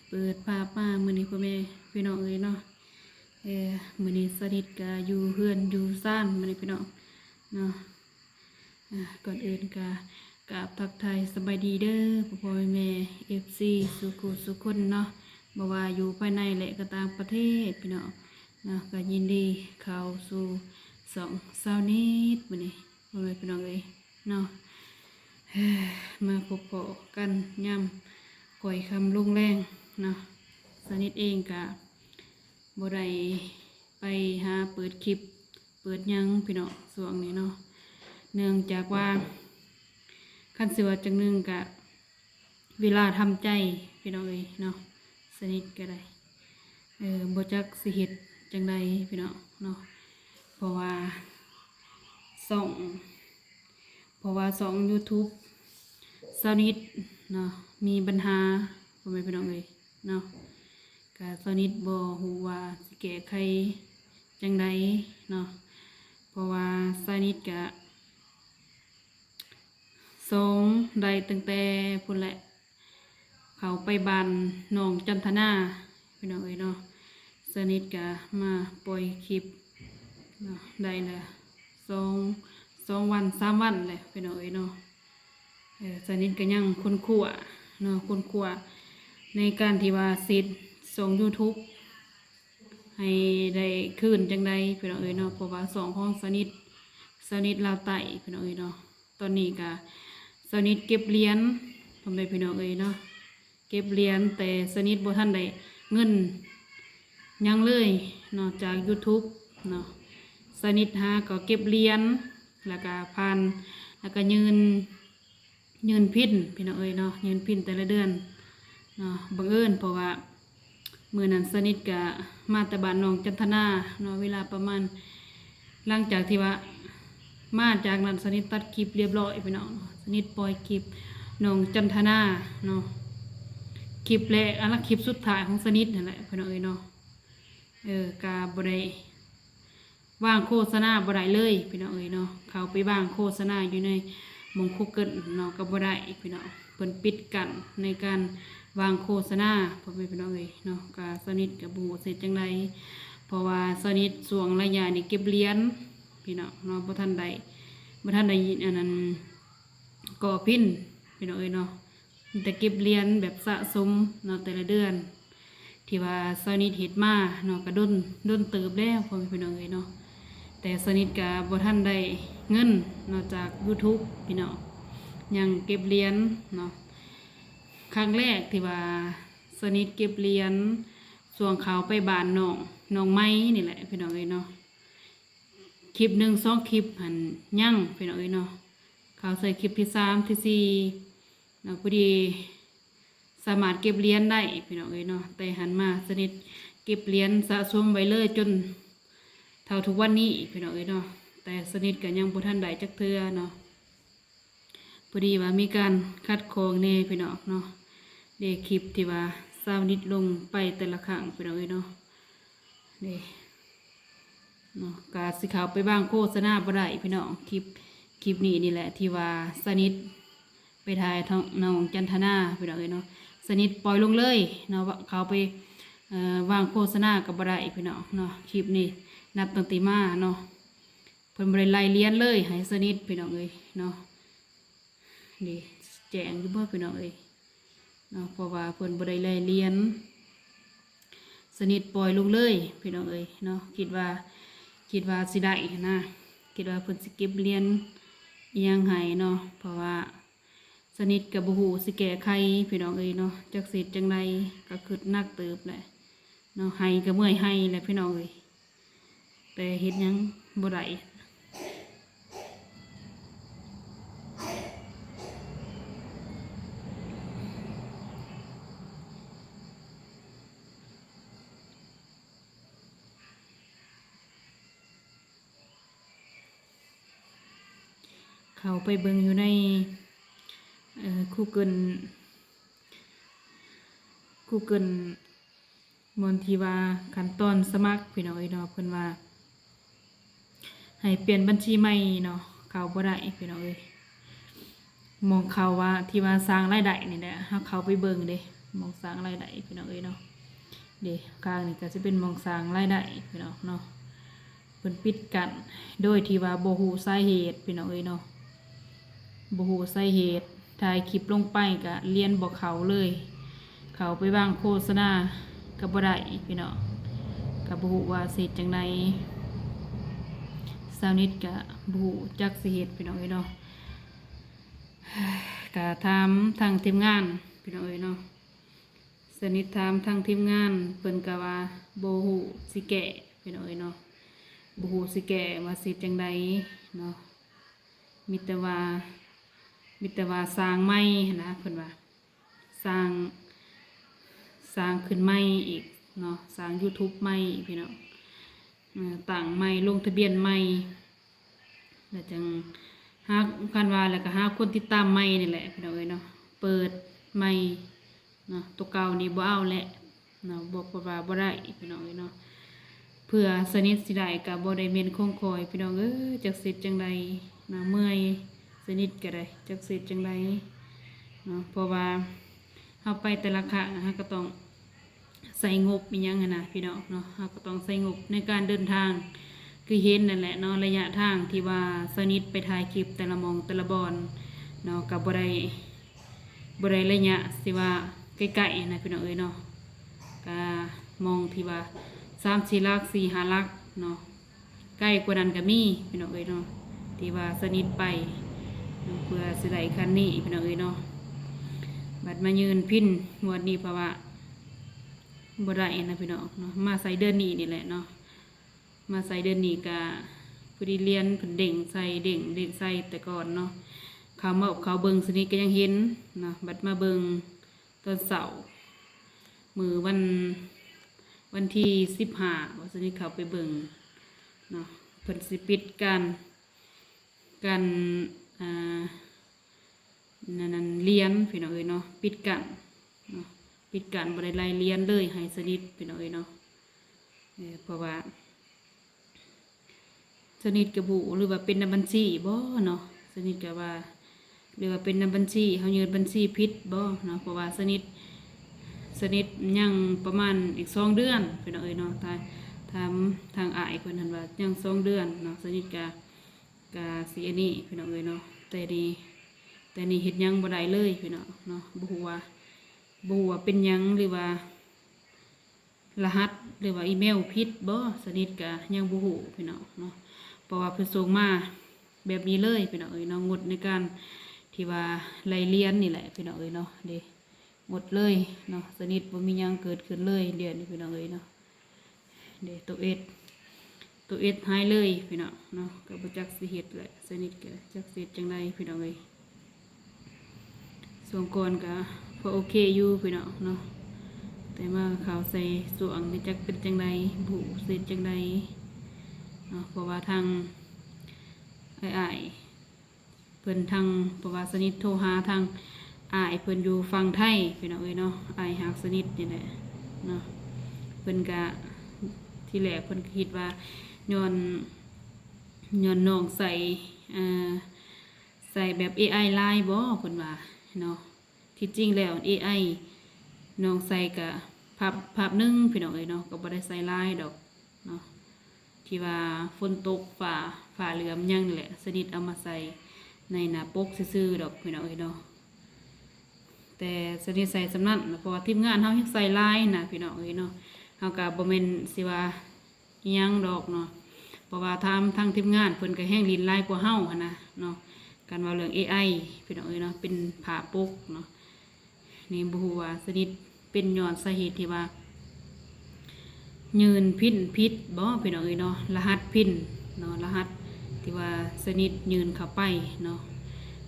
ເປີດພາບມາມື້ນີ້ ພໍ່ແມ່ພີ່ນ້ອງເອີຍເນາະ, ເອີ ມື້ນີ້ສາວນິດກະຢູ່ເຮືອນຢູ່ຊານມື້ນີ້ພີ່ນ້ອງເນາະ. ອາ ກ່ອນອື່ນກະກາບທັກທາຍສະບາຍດີເດີ ພໍ່ໆແມ່ໆ ເອັຟຊີ ສູ່ຄູ່ສູ່ຄົນເນາະ, ບໍ່ວ່າຢູ່ພາຍໃນ ແລະ ກໍຕ່າງປະເທດພີ່ນ້ອງເນາະ, ກໍຍິນດີເຂົ້າສູ່ຊ່ອງສາວນິດມື້ນີ້ ພໍ່ແມ່ພີ່ນ້ອງເອີຍເນາະ. ມາພົບພໍ້ກັນຍາມຄ່ອຍຄ່ຳລົງແລງເນາະ, ສາວນິດເອງກະບໍ່ໄດ້ໄປຫາເປີດຄລິບເປີດຫຍັງພີ່ນ້ອງ ຊ່ວງນີ້ເນາະ, ເນື່ອງຈາກວ່າ ຄັນຊິວ່າຈັ່ງໜຶ່ງກະ ເວລາທຳໃຈພີ່ນ້ອງເອີຍເນາະ, ສາວນິດກໍໄດ້ ເອີ ບໍ່ຈັກຊິເຮັດຈັ່ງໃດພີ່ນ້ອງເນາະ, ເພາະວ່າຊ່ອງ ເພາະວ່າຊ່ອງຢູທູບສາວນິດເນາະ ມີບັນຫາ ພໍ່ແມ່ພີ່ນ້ອງເອີຍເນາະ, ກະສາວນິດບໍ່ຮູ້ວ່າຊິແກ້ໄຂຈັ່ງໃດເນາະ, ເພາະວ່າສາວນິດກະ ສອງ ໄດ້ຕັ້ງແຕ່ພຸ້ນແຫຼະ ເຂົ້າໄປບ້ານນ້ອງຈັນທະນາ ພີ່ນ້ອງເອີຍເນາະ, ສາວນິດກະມາປ່ອຍຄລິບເນາະ ໄດ້ລະ ສອງ ສອງວັນ ສາມວັນແຫຼະ ພີ່ນ້ອງເອີຍເນາະ. ເອີ ສາວນິດກະຍັງຄົ້ນຄວ້າເນາະ ຄົ້ນຄວ້າໃນການທີ່ວ່າເຮັດຊ່ອງຢູທູບ ໃຫ້ໄດ້ຄືນຈັ່ງໃດ ພີ່ນ້ອງເອີຍເນາະ, ເພາະວ່າຊ່ອງຂອງສາວນິດ ສາວນິດລາວໃຕ້ ພີ່ນ້ອງເອີຍເນາະ, ຕອນນີ້ກະສາວນິດເກັບຫຼຽນ ພໍ່ແມ່ພີ່ນ້ອງເອີຍເນາະ, ເກັບຫຼຽນ ແຕ່ສາວນິດບໍ່ທັນໄດ້ເງິນຫຍັງເລີຍເນາະ ຈາກຢູທູບເນາະ, ສາວນິດຫາກໍເກັບຫຼຽນ ແລ້ວກະຜ່ານ ແລ້ວກະຍື່ນ ຍື່ນພິນ ພີ່ນ້ອງເອີຍເນາະ, ຍື່ນພິນແຕ່ລະເດືອນເນາະ. ບັງເອີນເພາະວ່າມື້ນັ້ນສາວນິດກະມາແຕ່ບ້ານນ້ອງຈັນທະນາເນາະ, ເວລາປະມານ ຫຼັງຈາກທີ່ວ່າມາຈາກນັ້ນ ສາວນິດຕັດຄລິບລຽບຮ້ອຍພີ່ນ້ອງ, ສາວນິດປ່ອຍຄລິບນ້ອງຈັນທະນາເນາະ, ຄລິບແລກ ອັນລະຄລິບສຸດທ້າຍຂອງສາວນິດຫັ້ນແຫຼະ ພີ່ນ້ອງເອີຍເນາະ. ເອີ ກະບໍ່ໄດ້ວາງໂຄສະນາ ບໍ່ໄດ້ເລີຍພີ່ນ້ອງເອີຍເນາະ, ເຂົ້າໄປວາງໂຄສະນາຢູ່ໃນໝ່ອງ Google ເນາະ ກໍບໍ່ໄດ້ພີ່ນ້ອງ, ເພິ່ນປິດກັ້ນໃນການວາງໂຄສະນາ ພໍ່ແມ່ພີ່ນ້ອງເອີຍເນາະ. ກະສາວນິດກະບໍ່ຮູ້ຊິເຮັດຈັ່ງໃດ ເພາະວ່າສາວນິດຊ່ວງໄລຍະນີ້ເກັບຫຼຽນພີ່ນ້ອງເນາະ, ບໍ່ທັນໄດ້ ບໍ່ທັນໄດ້ອັນນັ້ນ ກໍ່ພິນພີ່ນ້ອງເອີຍເນາະ, ມີແຕ່ເກັບຫຼຽນແບບສະສົມເນາະ ແຕ່ລະເດືອນ ທີ່ວ່າສາວນິດເຮັດມາເນາະ ກະດົນ ດົນເຕີບແລ້ວ ພໍ່ແມ່ພີ່ນ້ອງເອີຍເນາະ, ແຕ່ສາວນິດກະບໍ່ທັນໄດ້ເງິນເນາະ ຈາກຢູທູບພີ່ນ້ອງ, ຍັງເກັບຫຼຽນເນາະ. ຄັ້ງແລກທີ່ວ່າສາວນິດເກັບຫຼຽນ ຊ່ວງເຂົ້າໄປບ້ານນ້ອງ ນ້ອງໄມນີ້ແຫຼະ ພີ່ນ້ອງເອີຍເນາະ. ຄລິບໜຶ່ງສອງຄລິບຫັ້ນຍັງ ພີ່ນ້ອງເອີຍເນາະ, ເຂົ້າໃສ່ຄລິບທີສາມທີສີ່ເນາະ, ພໍດີສາມາດເກັບຫຼຽນໄດ້ ພີ່ນ້ອງເອີຍເນາະ. ແຕ່ຫັ້ນມາສາວນິດເກັບຫຼຽນສະສົມໄວ້ເລີຍ ຈົນເທົ່າທຸກວັນນີ້ ພີ່ນ້ອງເອີຍເນາະ, ແຕ່ສາວນິດກໍຍັງບໍ່ທັນໄດ້ຈັກເທື່ອເນາະ. ພໍດີວ່າມີການຂັດຂ້ອງແດ່ພີ່ນ້ອງເນາະ, ເດ້ ຄລິບທີ່ວ່າສາວນິດລົງໄປແຕ່ລະຄັ້ງ ພີ່ນ້ອງເອີຍເນາະ, ເດ້ເນາະ, ກະຊິເຂົ້າໄປວາງໂຄສະນາບໍ່ໄດ້ພີ່ນ້ອງ. ຄລິບ ຄລິບນີ້ນີ້ແຫຼະທີ່ວ່າສາວນິດໄປຖ່າຍນ້ອງຈັນທະນາ ພີ່ນ້ອງເອີຍເນາະ, ສາວນິດປ່ອຍລົງເລີຍເນາະ, ເຂົ້າໄປ ເອີ ວາງໂຄສະນາກໍບໍ່ໄດ້ພີ່ນ້ອງເນາະ. ຄລິບນີ້ນັບຕັ້ງແຕ່ມາເນາະ ເພິ່ນບໍ່ໄດ້ໄລ່ຫຼຽນເລີຍໃຫ້ສາວນິດ ພີ່ນ້ອງເອີຍເນາະ. ນີ້ແຈ້ງຢູ່ບໍ່ພີ່ນ້ອງເອີຍເນາະ, ເພາະວ່າເພິ່ນບໍ່ໄດ້ໄລ່ຫຼຽນ, ສາວນິດປ່ອຍລົງເລີຍພີ່ນ້ອງເອີຍເນາະ. ຄິດວ່າ ຄິດວ່າຊິໄດ້ຫັ້ນນະ, ຄິດວ່າເພິ່ນຊິເກັບຫຼຽນອີ່ຫຍັງໃຫ້ເນາະ, ເພາະວ່າສາວນິດກໍບໍ່ຮູ້ຊິແກ້ໄຂພີ່ນ້ອງເອີຍເນາະ, ຈັກຊິເຮັດຈັ່ງໃດ ກໍຄິດໜັກເຕີບແຫຼະເນາະ. ໄຫ້ກໍເມື່ອຍໄຫ້ແຫຼະພີ່ນ້ອງເອີຍ. ແຕ່ເຮັດຫຍັງບໍ່ໄດ້. ເຂົ້າໄປເບິ່ງຢູ່ໃນ ເອີ Google Google ບ່ອນທີ່ວ່າຂັ້ນຕອນສະໝັກ ພີ່ນ້ອງເອີຍເນາະ, ເພິ່ນວ່າໃຫ້ປ່ຽນບັນຊີໃໝ່ເນາະ, ເຂົ້າບໍ່ໄດ້ພີ່ນ້ອງເອີຍ. ໝ່ອງເຂົ້າວ່າ ທີ່ວ່າສ້າງລາຍໄດ້ນີ້ແຫຼະ ເຮົາເຂົ້າໄປເບິ່ງເດ້ ໝ່ອງສ້າງລາຍໄດ້ພີ່ນ້ອງເອີຍເນາະ. ເດ້ ຂ້າງນີ້ກໍຊິເປັນໝ່ອງສ້າງລາຍໄດ້ພີ່ນ້ອງເນາະ. ເພິ່ນປິດກັ້ນໂດຍທີ່ວ່າບໍ່ຮູ້ສາເຫດພີ່ນ້ອງເອີຍເນາະ. ບໍ່ຮູ້ສາເຫດ ຖ່າຍຄລິບລົງໄປກະລຽນບໍ່ເຂົ້າເລີຍ, ເຂົ້າໄປວາງໂຄສະນາກະບໍ່ໄດ້ພີ່ນ້ອງ. ກະບໍ່ຮູ້ວ່າຊິເຮັດຈັ່ງໃດ, ຊາວເນັດກະບໍ່ຮູ້ຈັກຊິເຮັດພີ່ນ້ອງເອີຍເນາະ. ກະຖາມທາງທີມງານພີ່ນ້ອງເອີຍເນາະ, ຊາວເນັດຖາມທາງທີມງານ ເພິ່ນກະວ່າບໍ່ຮູ້ຊິແກ້ພີ່ນ້ອງເອີຍເນາະ, ບໍ່ຮູ້ຊິແກ້ວ່າຊິເຮັດຈັ່ງໃດເນາະ. ມີແຕ່ວ່າ ມີແຕ່ວ່າສ້າງໃໝ່ຫັ້ນນະ ເພິ່ນວ່າ ສ້າງ ສ້າງຂຶ້ນໃໝ່ອີກເນາະ, ສ້າງຢູທູບໃໝ່ອີກພີ່ນ້ອງ, ເອີ ຕັ້ງໃໝ່ ລົງທະບຽນໃໝ່ ແລ້ວຈັ່ງຫາ ຄັນວ່າແລ້ວກໍຫາຄົນຕິດຕາມໃໝ່ນີ້ແຫຼະພີ່ນ້ອງເອີຍເນາະ, ເປີດໃໝ່ເນາະ, ໂຕເກົ່ານີ້ບໍ່ເອົາແຫຼະ ເນາະ, ບອກເພິ່ນວ່າບໍ່ໄດ້ພີ່ນ້ອງເອີຍເນາະ. ເພື່ອຊາວເນັດຊິໄດ້ກໍບໍ່ໄດ້ແມ່ນຂອງຂ້ອຍພີ່ນ້ອງເອີຍ, ຈັກຊິເຮັດຈັ່ງໃດເນາະ, ເມື່ອຍຊາວເນັດກໍໄດ້ ຈັກຊິເຮັດຈັ່ງໃດເນາະ. ເພາະວ່າເຮົາໄປແຕ່ລະຄັ້ງ ເຮົາກໍຕ້ອງໃຊ້ງົບອີ່ຫຍັງຫັ້ນນະພີ່ນ້ອງເນາະ, ເຮົາກໍຕ້ອງໃຊ້ງົບໃນການເດີນທາງ ຄືເຫັນນັ້ນແຫຼະເນາະ, ໄລຍະທາງທີ່ວ່າຊາວເນັດໄປຖ່າຍຄລິບແຕ່ລະໝ່ອງແຕ່ລະບ່ອນເນາະ ກໍບໍ່ໄດ້ ບໍ່ໄດ້ໄລຍະຊິວ່າໃກ້ໆນະພີ່ນ້ອງເອີຍເນາະ, ກະໝ່ອງທີ່ວ່າສາມສີ່ຫຼັກ ສີ່ຫ້າຫຼັກເນາະ, ໃກ້ກວ່ານັ້ນກະມີພີ່ນ້ອງເອີຍເນາະ ທີ່ວ່າຊາວເນັດໄປເນາະ ເພື່ອຊິໄດ້ຄັນນີ້ພີ່ນ້ອງເອີຍເນາະ. ບັດມາຍື່ນພິນງວດນີ້ ເພາະວ່າບໍ່ໄດ້ນະພີ່ນ້ອງເນາະ, ມາໃສ່ເດືອນນີ້ນີ້ແຫຼະເນາະ. ມາໃສ່ເດືອນນີ້ກະພໍດີລຽນເພິ່ນເດ້ງໃສ່ ເດ້ງ ເດ້ງໃສ່ແຕ່ກ່ອນເນາະ, ເຂົ້າມາ ເຂົ້າເບິ່ງຊາວເນັດກໍຍັງເຫັນເນາະ, ບັດມາເບິ່ງຕອນເຊົ້າ ມື້ວັນ ວັນທີສິບຫ້າ ວ່າຊາວເນັດເຂົ້າໄປເບິ່ງເນາະ, ເພິ່ນຊິປິດການ ການ ອ່າ ນັ້ນ ນັ້ນ ລຽນພີ່ນ້ອງເອີຍເນາະ, ປິດກັ້ນເນາະ, ປິດກັ້ນ ບໍ່ໄດ້ໄລ່ລຽນເລີຍໃຫ້ຊາວເນັດພີ່ນ້ອງເອີຍເນາະ. ເອີ ເພາະວ່າຊາວເນັດກໍບໍ່ຮູ້ ຫຼືວ່າເປັນນຳບັນຊີບໍເນາະ, ຊາວເນັດກໍວ່າ ຫຼືວ່າເປັນນຳບັນຊີ ເຮົາຍື່ນບັນຊີຜິດບໍເນາະ, ເພາະວ່າຊາວເນັດ ຊາວເນັດຍັງປະມານອີກສອງເດືອນພີ່ນ້ອງເອີຍເນາະ. ຖ້າ ຖາມທາງອ້າຍເພິ່ນຫັ້ນວ່າຍັງສອງເດືອນເນາະ, ຊາວເນັດກໍ ກະຊິອັນນີ້ພີ່ນ້ອງເອີຍເນາະ, ແຕ່ນີ້ ແຕ່ນີ້ເຮັດຫຍັງບໍ່ໄດ້ເລີຍພີ່ນ້ອງເນາະ, ບໍ່ຮູ້ວ່າ ບໍ່ຮູ້ວ່າເປັນຫຍັງ ຫຼືວ່າລະຫັດ ຫຼືວ່າອີເມວຜິດບໍ, ຊາວເນັດກະຍັງບໍ່ຮູ້ພີ່ນ້ອງເນາະ, ເພາະວ່າເພິ່ນສົ່ງມາແບບນີ້ເລີຍພີ່ນ້ອງເອີຍເນາະ. ງົດໃນການທີ່ວ່າໄລ່ລຽນນີ້ແຫຼະພີ່ນ້ອງເອີຍເນາະ, ເດ້ ງົດເລີຍເນາະ, ຊາວເນັດບໍ່ມີຫຍັງເກີດຂຶ້ນເລີຍດຽວນີ້ພີ່ນ້ອງເອີຍເນາະ. ເດ້ ໂຕເອັດ ໂຕເອັດຫາຍເລີຍພີ່ນ້ອງເນາະ, ກໍບໍ່ຈັກຊິເຮັດແຫຼະ, ຊາວເນັດກໍຈັກຊິເຮັດຈັ່ງໃດພີ່ນ້ອງເອີຍ. ຊ່ວງກ່ອນກໍພໍໂອເຄຢູ່ພີ່ນ້ອງເນາະ, ແຕ່ມາເຂົ້າໃສ່ຊ່ວງນີ້ຈັກເປັນຈັ່ງໃດ ບໍ່ຮູ້ຊິເຮັດຈັ່ງໃດເນາະ, ເພາະວ່າທາງອ້າຍໆ ເພິ່ນທາງ ເພາະວ່າຊາວເນັດໂທຫາທາງອ້າຍເພິ່ນຢູ່ຝັ່ງໄທພີ່ນ້ອງເອີຍເນາະ, ອ້າຍຮັກຊາວເນັດນີ້ແຫຼະເນາະ. ເພິ່ນກະ ທີແລກເພິ່ນກະຄິດວ່າຍ້ອນ ຍ້ອນນ້ອງໃສ່ ເອີ ໃສ່ແບບເອໄອຫຼາຍບໍ ເພິ່ນວ່າເນາະ. ທີ່ຈິງແລ້ວເອໄອນ້ອງໃສ່ກະພາບ ພາບໜຶ່ງພີ່ນ້ອງເອີຍເນາະ, ກໍບໍ່ໄດ້ໃສ່ຫຼາຍດອກເນາະ. ທີ່ວ່າຝົນຕົກ ຟ້າ ຟ້າເຫຼືອມຫຍັງນີ້ແຫຼະ, ຊາວເນັດເອົາມາໃສ່ໃນໜ້າປົກຊື່ໆດອກພີ່ນ້ອງເອີຍເນາະ. ແຕ່ຊາວເນັດໃສ່ສ່ຳນັ້ນ ເພາະວ່າທີມງານເຮົາຍັງໃສ່ຫຼາຍນະພີ່ນ້ອງເອີຍເນາະ, ເຮົາກໍບໍ່ແມ່ນຊິວ່າ ອີ່ຫຍັງດອກເນາະ, ເພາະວ່າທາງ ທາງທີມງານເພິ່ນກໍແຮ່ງຫຼິ້ນຫຼາຍກວ່າເຮົາຫັ້ນນະເນາະ, ຄັນເວົ້າເລື່ອງເອໄອພີ່ນ້ອງເອີຍເນາະ, ເປັນພາບປົກເນາະ. ນີ້ບໍ່ຮູ້ວ່າຊາວເນັດເປັນຍ້ອນສາເຫດທີ່ວ່າຍື່ນພິນຜິດບໍພີ່ນ້ອງເອີຍເນາະ, ລະຫັດພິນເນາະ, ລະຫັດທີ່ວ່າຊາວເນັດຍື່ນເຂົ້າໄປເນາະ,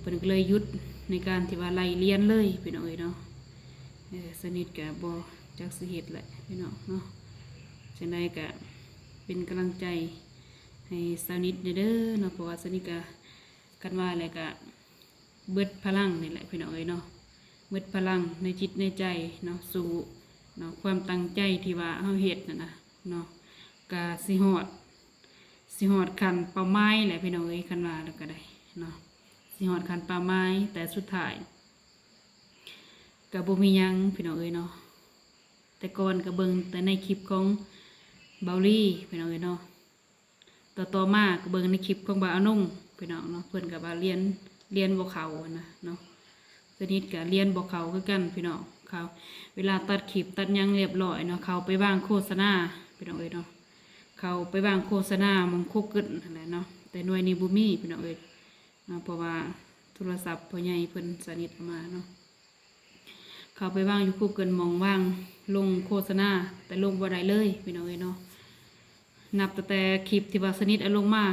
ເພິ່ນກໍເລີຍຢຸດໃນການທີ່ວ່າໄລ່ລຽນເລີຍພີ່ນ້ອງເອີຍເນາະ. ເອີ ຊາວເນັດກໍບໍ່ຈັກຊິເຮັດແຫຼະພີ່ນ້ອງເນາະ, ຈັ່ງໃດກໍເປັນກຳລັງໃຈ ໃຫ້ຊາວເນັດແດ່ເດີເນາະ, ເພາະວ່າຊາວເນັດກະ ຄັນວ່າແລ້ວກະເບິດພະລັງນີ້ແຫຼະພີ່ນ້ອງເອີຍເນາະ, ເບິດພະລັງໃນຈິດໃນໃຈເນາະ, ສູ້ເນາະ, ຄວາມຕັ້ງໃຈທີ່ວ່າເຮົາເຮັດນັ້ນນະເນາະ, ກະຊິຮອດ ຊິຮອດຂັ້ນເປົ້າໝາຍແຫຼະພີ່ນ້ອງເອີຍ, ຄັນວ່າແລ້ວກະໄດ້ເນາະ, ຊິຮອດຂັ້ນເປົ້າໝາຍ, ແຕ່ສຸດທ້າຍ ກໍບໍ່ມີຫຍັງພີ່ນ້ອງເອີຍເນາະ. ແຕ່ກ່ອນກໍເບິ່ງແຕ່ໃນຄລິບຂອງເບົາລີພີ່ນ້ອງເອີຍເນາະ. ຕໍ່ໆມາກໍເບິ່ງໃນຄລິບຂອງບ່າວອານົງພີ່ນ້ອງເນາະ. ເພິ່ນກໍວ່າລຽນ ລຽນບໍ່ເຂົ້າຫັ້ນນະເນາະ. ສະນິດກໍລຽນບໍ່ເຂົ້າຄືກັນພີ່ນ້ອງ. ເຂົາ ເວລາຕັດຄລິບຕັດຫຍັງລຽບລ້ອຍເນາະ ເຂົາໄປວາງໂຄສະນາພີ່ນ້ອງເອີຍເນາະ. ເຂົາໄປວາງໂຄສະນາໝ່ອງ Google ຫັ້ນແຫຼະເນາະ. ແຕ່ໜ່ວຍນີ້ບໍ່ມີພີ່ນ້ອງເອີຍເນາະ ເພາະວ່າໂທລະສັບພໍ່ໃຫຍ່ເພິ່ນ ສະນິດເອົາມາເນາະ. ເຂົ້າໄປວາງຢູ່ Google ໝ່ອງວາງລົງໂຄສະນາ ແຕ່ລົງບໍ່ໄດ້ເລີຍພີ່ນ້ອງເອີຍເນາະ. ນັບຕັ້ງແຕ່ຄລິບທີ່ວ່າສະນິດເອົາລົງມາ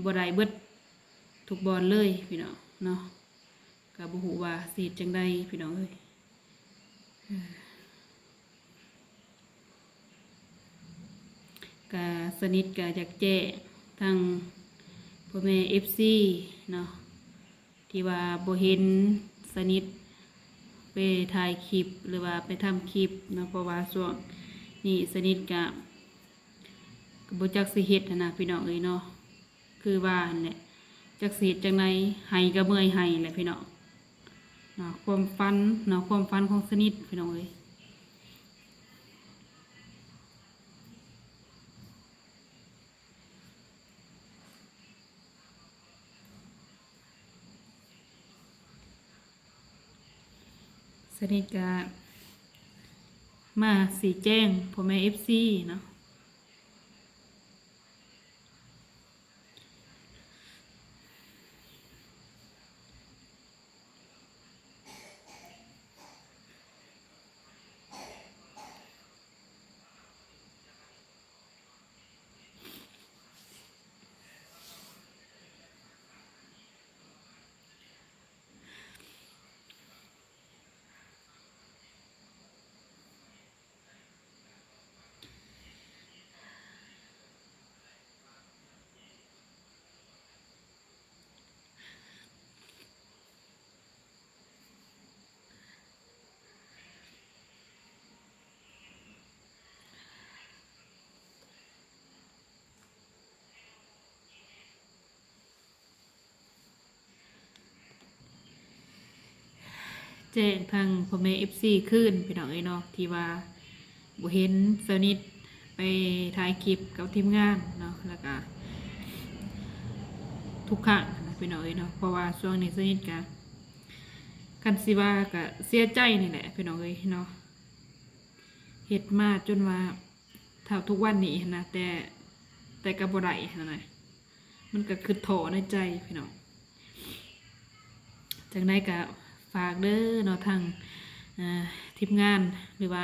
ບໍ່ໄດ້ເບິດທຸກບ່ອນເລີຍພີ່ນ້ອງເນາະ. ກໍບໍ່ຮູ້ວ່າຊິເຮັດຈັ່ງໃດພີ່ນ້ອງເອີຍ. ກະສະນິດກະຢາກແຈ້ງທາງພໍ່ແມ່ເອັຟຊີເນາະ ທີ່ວ່າບໍ່ເຫັນສະນິດໄປຖ່າຍຄລິບ ຫຼືວ່າໄປທຳຄລິບເນາະ. ເພາະວ່າຊ່ວງນີ້ສະນິດກະ ກະບໍ່ຈັກຊິເຮັດຫັ້ນນະພີ່ນ້ອງເອີຍເນາະ. ຄືວ່າຫັ້ນແຫຼະ ຈັກຊິເຮັດຈັ່ງໃດ ໄຫ້ກໍເມື່ອຍໄຫ້ແຫຼະພີ່ນ້ອງເນາະ. ຄວາມຝັນເນາະ ຄວາມຝັນຂອງສະນິດພີ່ນ້ອງເອີຍ. ສະນິດກະມາຊີ້ແຈງພໍ່ແມ່ເອັຟຊີເນາະ. ແຈ້ງທາງພໍ່ແມ່ເອັຟຊີຄືນພີ່ນ້ອງເອີຍເນາະ ທີ່ວ່າບໍ່ເຫັນສະນິດໄປຖ່າຍຄລິບກັບທີມງານເນາະ. ແລ້ວກະທຸກຄັ້ງນະພີ່ນ້ອງເອີຍເນາະ ເພາະວ່າຊ່ວງນີ້ສະນິດກະ ຄັນຊິວ່າກະເສຍໃຈນີ້ແຫຼະພີ່ນ້ອງເອີຍເນາະ. ເຮັດມາຈົນວ່າເທົ່າທຸກວັນນີ້ຫັ້ນນະ ແຕ່ ແຕ່ກໍບໍ່ໄດ້ຫັ້ນນະ ມັນກໍຄຶດທໍ້ໃນໃຈພີ່ນ້ອງ. ຈັ່ງໃດກໍຝາກເດີເນາະ ທາງ ເອີ ທີມງານ ຫຼືວ່າ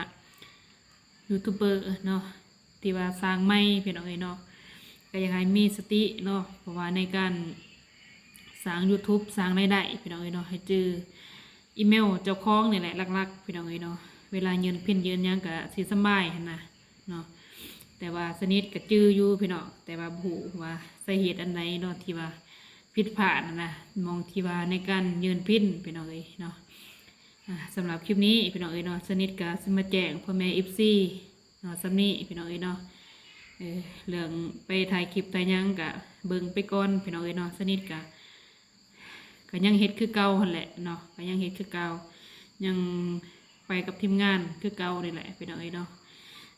ຢູທູບເບີເນາະ ທີ່ວ່າສ້າງໃໝ່ພີ່ນ້ອງເອີຍເນາະ ກໍຢາກໃຫ້ມີສະຕິເນາະ ເພາະວ່າໃນການສ້າງຢູທູບ ສ້າງລາຍໄດ້ພີ່ນ້ອງເອີຍເນາະ ໃຫ້ຈື່ອີເມວເຈົ້າຂອງນີ້ແຫຼະຫຼັກໆ ພີ່ນ້ອງເອີຍເນາະ. ເວລາຍື່ນພິນຍື່ນຫຍັງກໍຊິສະບາຍຫັ້ນນະເນາະ. ແຕ່ວ່າສະນິດກໍຈື່ຢູ່ພີ່ນ້ອງ ແຕ່ວ່າບໍ່ຮູ້ວ່າສາເຫດອັນໃດເນາະ ທີ່ວ່າຜິດພາດຫັ້ນນະ ໝ່ອງທີ່ວ່າໃນການຍື່ນພິນພີ່ນ້ອງເອີຍເນາະ. ອ່າ ສຳລັບຄລິບນີ້ພີ່ນ້ອງເອີຍເນາະ ສະນິດກໍຊິມາແຈ້ງພໍ່ແມ່ເອັຟຊີເນາະ ສ່ຳນີ້ພີ່ນ້ອງເອີຍເນາະ. ເອີ ເລື່ອງໄປຖ່າຍຄລິບຖ່າຍຫຍັງກໍເບິ່ງໄປກ່ອນພີ່ນ້ອງເອີຍເນາະ. ສະນິດກໍ ກໍຍັງເຮັດຄືເກົ່າຫັ້ນແຫຼະເນາະ ກໍຍັງເຮັດຄືເກົ່າ ຍັງໄປກັບທີມງານຄືເກົ່ານີ້ແຫຼະພີ່ນ້ອງເອີຍເນາະ.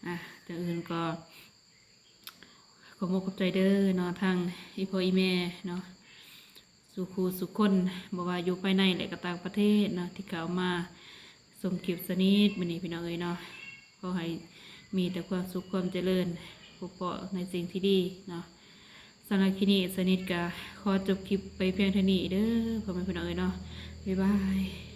ອ່າ ຈັ່ງອື່ນກໍ ຂອບອົກຂອບໃຈເດີເນາະ ທາງອີ່ພໍ່ອີ່ແມ່ເນາະ ສູ່ຄູ່ສູ່ຄົນ ບໍ່ວ່າຢູ່ພາຍໃນ ແລະ ກໍຕ່າງປະເທດເນາະ ທີ່ເຂົ້າມາຊົມຄລິບສະນິດມື້ນີ້ພີ່ນ້ອງເອີຍເນາະ. ຂໍໃຫ້ມີແຕ່ຄວາມສຸກຄວາມຈະເລີນ ພົບພໍ້ໃນສິ່ງທີ່ດີເນາະ. ສຳລັບຄລິບນີ້ ສະນິດກໍຂໍຈົບຄລິບໄປພຽງເທົ່ານີ້ເດີ ພໍ່ແມ່ພີ່ນ້ອງເອີຍເນາະ. ບາຍບາຍ.